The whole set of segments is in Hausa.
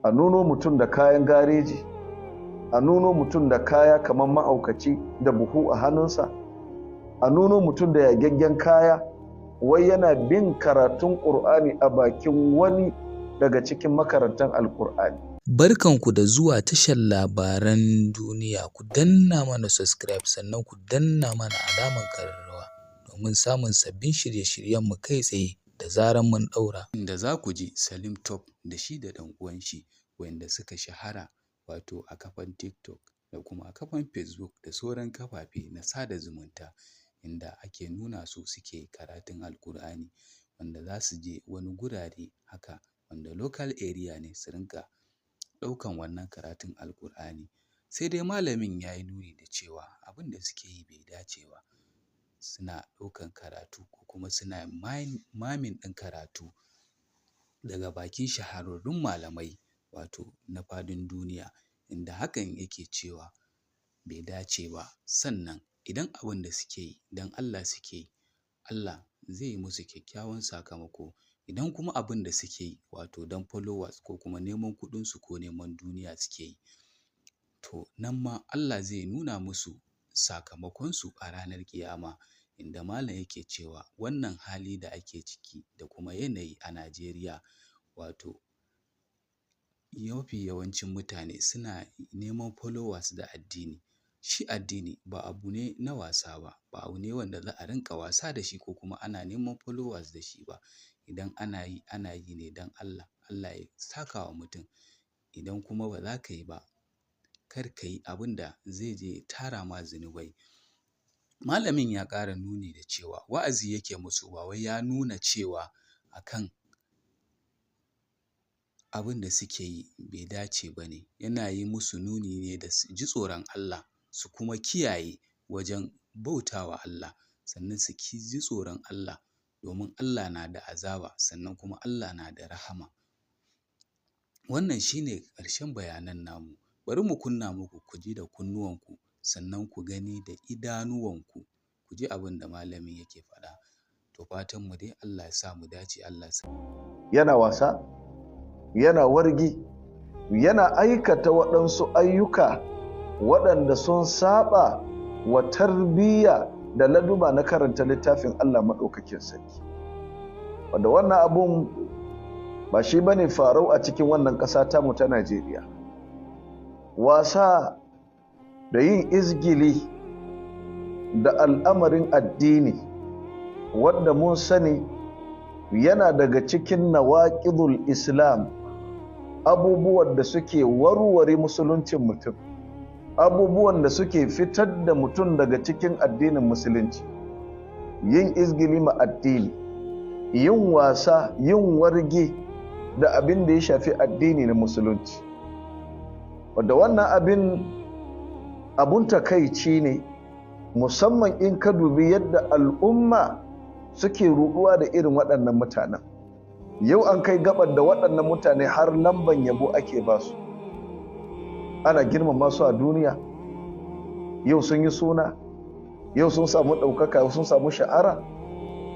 A nuno mutum da kayan gareji, a nuno mutum da kaya kamar ma'aukaci da buhu a hannunsa, a nuno mutum da yagaggen kaya, wai yana bin karatun Ƙur'ani a bakin wani daga cikin makarantar Alƙur'ani. Barkanku da zuwa tashar labaran duniya. Ku danna mana subscribe, sannan ku danna mana alamar ƙararrawa domin samun sabbin shirye-shiryenmu kai tsaye da zarar mun ɗaura. Inda za ku ji Salim Top da shi da ɗan uwan shi, wanda suka shahara wato a kafan TikTok da kuma a kafan Facebook da sauran kafafe na sada zumunta, inda ake nuna su suke karatun Alƙur'ani, wanda za su je wani gurare haka wanda local area ne, su rinƙa ɗaukan wannan karatun Alƙur'ani. Sai dai malamin ya yi nuni da cewa abin da suke yi bai dace ba. Suna ɗaukan karatu ko kuma suna miming ɗin karatu daga bakin shahararrun malamai, wato na faɗin duniya, inda hakan yake cewa bai dace ba. Sannan idan abin da suke yi don Allah suke yi, Allah zai yi musu kyakkyawan sakamako. Idan kuma abin da suke yi, wato don followers ko kuma neman kuɗinsu ko neman duniya suke yi, to nan ma Allah zai nuna musu sakamakonsu a ranar ƙiyama. Inda malam yake cewa wannan hali da ake ciki da kuma yanayi a Najeriya, wato mafi yawancin mutane suna neman followers da addini. Shi addini ba abu ne na wasa ba, ba abu ne wanda za a rinƙa wasa da shi ko kuma ana neman followers da shi ba. Idan ana yi, ana yi ne don Allah, Allah ya saka wa mutum. Idan kuma ba za ka yi ba, kar ka yi abin da zai je ya tara ma zunubai. Malamin ya ƙara nuni da cewa wa'azi yake musu, ba wai ya nuna cewa a kan abin da suke yi bai dace ba ne. Yana yi musu nuni ne da su ji tsoron Allah, su kuma kiyaye wajen bauta wa Allah, sannan su ji tsoron Allah, domin Allah na da azaba, sannan kuma Allah na da rahama. Wannan shi ne ƙarshen bayanan namu. Bari mu kunna muku ku ji da kunnuwanku, sannan ku gani da idanuwanku, ku ji abin da malamin yake faɗa. To fatanmu dai Allah ya sa mu dace, Allah ya sa. Yana wasa, yana wargi, yana aikata waɗansu ayyuka waɗanda sun saba wa tarbiyya da laduba na karanta littafin Allah Maɗaukakin Sarki. Wanda wannan abun ba shi ba ne farau a cikin wannan ƙasa tamu ta Najeriya. Wasa da yin izgili da al'amarin addini, wadda mun sani yana daga cikin nawaƙidul Islam, abubuwan da suke warware musuluncin mutum, abubuwan da suke fitar da mutum daga cikin addinin musulunci. Yin izgili ma addini, yin wasa, yin warge da abin da ya shafi addini na musulunci, wadda wannan abin abun takaici ne, musamman in ka dubi yadda al'umma suke ruɗuwa da irin waɗannan mutanen. Yau an kai gabar da waɗannan mutane har lamban yabo ake ba su, ana girmama su a duniya. Yau sun yi suna, yau sun samu ɗaukaka, sun samu sha'ara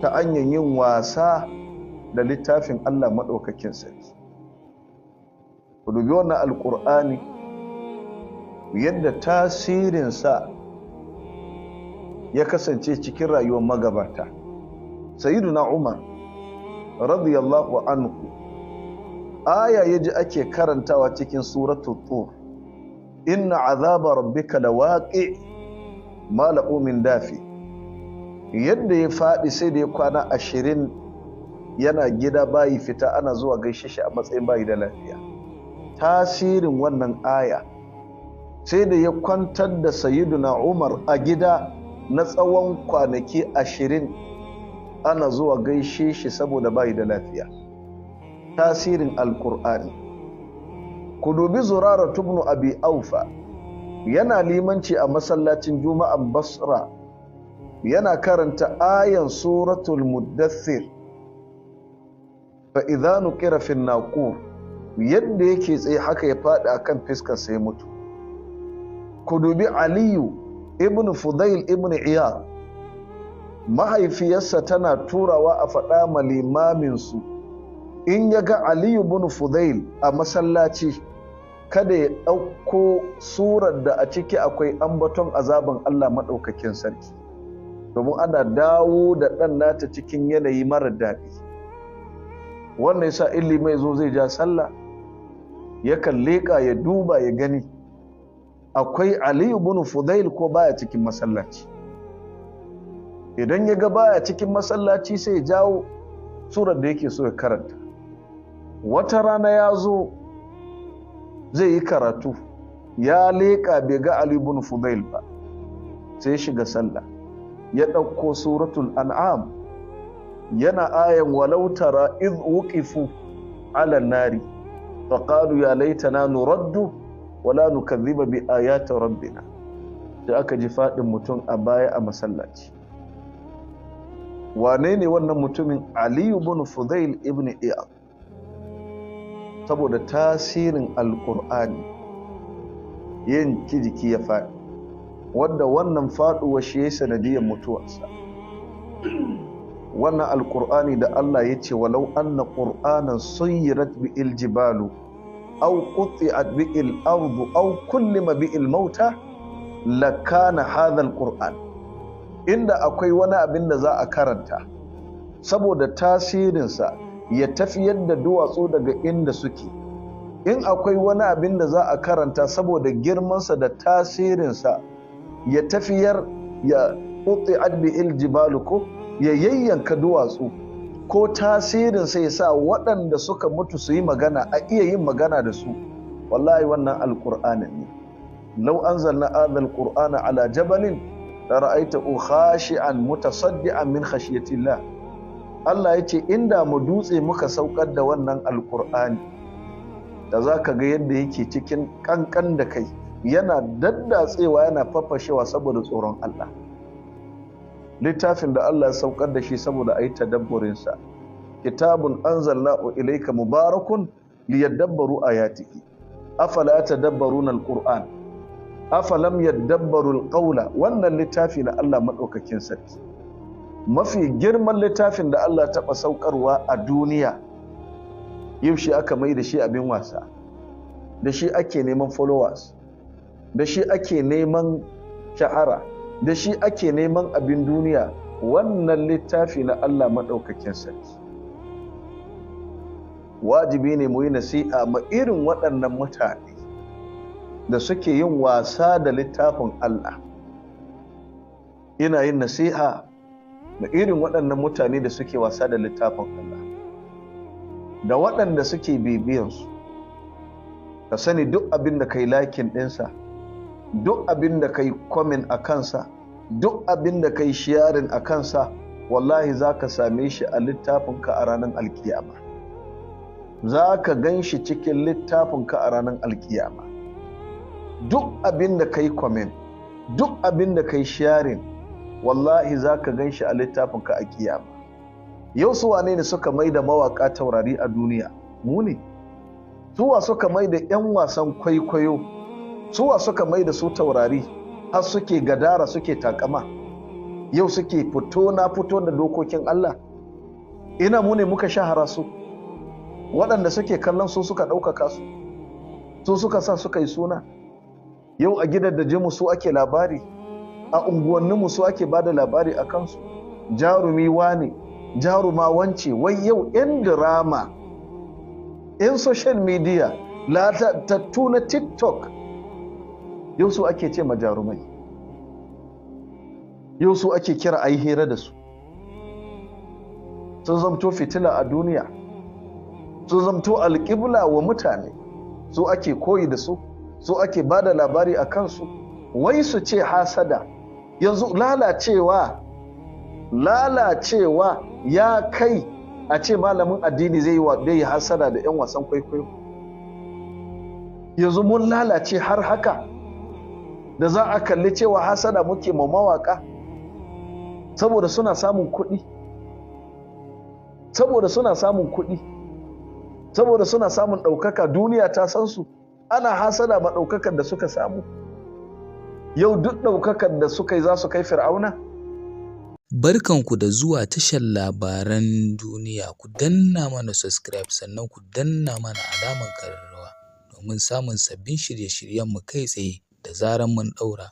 ta hanyar yin wasa da littafin Allah Maɗaukakin Sarki. Ku dubi wannan Alƙur'ani, yadda tasirinsa ya kasance cikin rayuwar magabata. Sayyiduna Umar radiyallahu anhu, aya yaji ake karantawa cikin Suratul Tur, "Inna azaba rabbika lawaqi ma lahu min dafi". Yadda ya faɗi, sai da ya kwana 20 yana gida bayi fita, ana zuwa gaishe shi a matsayin bayi da lafiya. Tasirin wannan aya sai da ya kwantar da Sayyiduna Umar a gida na tsawon kwanaki 20, ana zuwa gaishe shi saboda bayi da lafiya. Tasirin Alkur'ani. Ku dubi Zurara ibn Abi Aufa, yana limanci a masallacin Juma'an Basra, yana karanta ayan Suratul Muddathir, "Fa idza nuqira fi naqur". Yadda yake tsaye haka ya faɗi akan fiskar sai mutu. Ku dubi Aliyu ibn Fudail ibn Iyad, mahaifiyarsa tana turawa a faɗa ma limaminsu In ya ga Aliyu bin Fudail a masallaci, kada ya ɗauko surar da a ciki akwai ambaton azaban Allah maɗaukakin sarki, domin ana dawo da ɗan nata cikin yanayi mara daɗi. Wannan yasa illi mai zo zai ja sallah, yakan leƙa ya duba ya gani akwai Aliyu bin Fudail ko baya cikin masallaci. Idan ya ga baya cikin masallaci, sai ya jawo surar da yake so ya karanta. Wata rana ya zo zai yi karatu, ya leƙa bai ga Ali ibn Fudail ba, sai ya shiga sallah, ya ɗauko Suratul An'am, yana ayan "Walau tara idh wuqifu ala nari faqalu ya laitana nuraddu wala nukadhiba bi ayati rabbina", sai aka ji faɗin mutum a baya a masallaci. Wane ne wannan mutumin? Ali ibn Fudail ibn Iyad. Saboda tasirin Alkur'ani, yin jiki ya faɗi, wadda wannan faɗuwa shi ya sanadiyar mutuwarsa. Wannan Alkur'ani da Allah ya ce, "Walau anna qur'anan suyirat bihil jibalu aw qutti'at bihil ardu aw kullima bihil mauta lakana hadha alquran". Inda akwai wani abin da za a karanta saboda tasirinsa ya tafiyar da duwatsu daga inda suke, in akwai wani abin da za a karanta saboda girmansa da tasirinsa ya tafiyar ya qutti'at bihil jibalu, ko ya yayyanka duwatsu, ko tasirinsa ya sa waɗanda suka mutu su yi magana, a iya yin magana da su, wallahi wannan Alƙur'anin ne. "Law anzalna hadha alqur'ana ala jabalin la ra'aytahu khashi'an mutasaddian min khashyatillah". Allah ya ce inda mu dutse muka saukar da wannan Alƙur'ani, da za ka ga yadda yake cikin kankan da kai, yana daddatsewa, yana fafashewa saboda tsoron Allah. Littafin da Allah ya saukar da shi saboda a yi tadabburinsa, "Kitabun anzalnahu ilayka mubarakun liyadabbaru ayatihi, afala yatadabbaruna alquran, afalam yadabbaru alqawla". Wannan littafi na Allah madaukakin sarki, mafi girman littafin da Allah taɓa saukarwa a duniya, yau shi aka mai da shi abin wasa. Da shi ake neman followers, da shi ake neman shahara, da shi ake neman abin duniya. Wannan littafi na Allah maɗaukakin sarki, wajibi ne mu yi nasi'a ma irin waɗannan mutane da suke yin wasa da littafin Allah. Ina yin nasiha ma irin waɗannan mutane da suke wasa da littafin Allah da waɗanda suke bibiyansu. Ka sani, duk abin da kai liking ɗinsa, duk abin da kai comment a kansa, duk abin da kai sharing a kansa, wallahi za ka same shi a littafinka a ranar alkiyama. Za ka gan shi cikin littafinka a ranar alkiyama. Duk abin da kai comment, duk abin da kai sharing, wallahi za ka gan shi a littafinka a kiyama. Yau su wane ne suka mai da mawaka taurari a duniya? Mu ne. Suwa suka mai da 'yan wasan kwaikwayo? Suwa suka mai da su taurari har suke gadara, suke takama, yau suke fito na fito da dokokin Allah? Ina mu ne muka shahara su. Waɗanda suke kallon su suka ɗaukaka su, su suka sa suka yi suna. Yau a gidan da jimu su ake labari, a unguwanninmu su ake ba da labari a kansu, jarumi wane, jaruma wance. Wai yau 'yan drama, 'yan social media, latattu na TikTok, yau su ake ce ma jarumai, yau su ake kira a yi hira da su. Sun zamto fitila a duniya, sun zamto alƙibla wa mutane, su ake koyi da su, su ake ba da labari a kansu. Wai su ce hasada. Yanzu lalacewa, lalacewa ya kai a ce malamin addini zai yi hasada da 'yan wasan kwaikwayo. Yanzu mun lalace har haka da za a kalli cewa hasada muke ma mawaka saboda suna samun kuɗi, saboda suna samun kuɗi, saboda suna samun ɗaukaka, duniya ta san su, ana hasada ma ɗaukakar da suka samu. Yau duk ɗaukakar da suka yi, za su kai Fir'auna? Barkanku da zuwa tashar labaran duniya. Ku danna mana subscribe sannan ku danna mana alamar ƙararrawa domin samun sabbin shirye-shiryenmu kai tsaye da zarar mun ɗaura.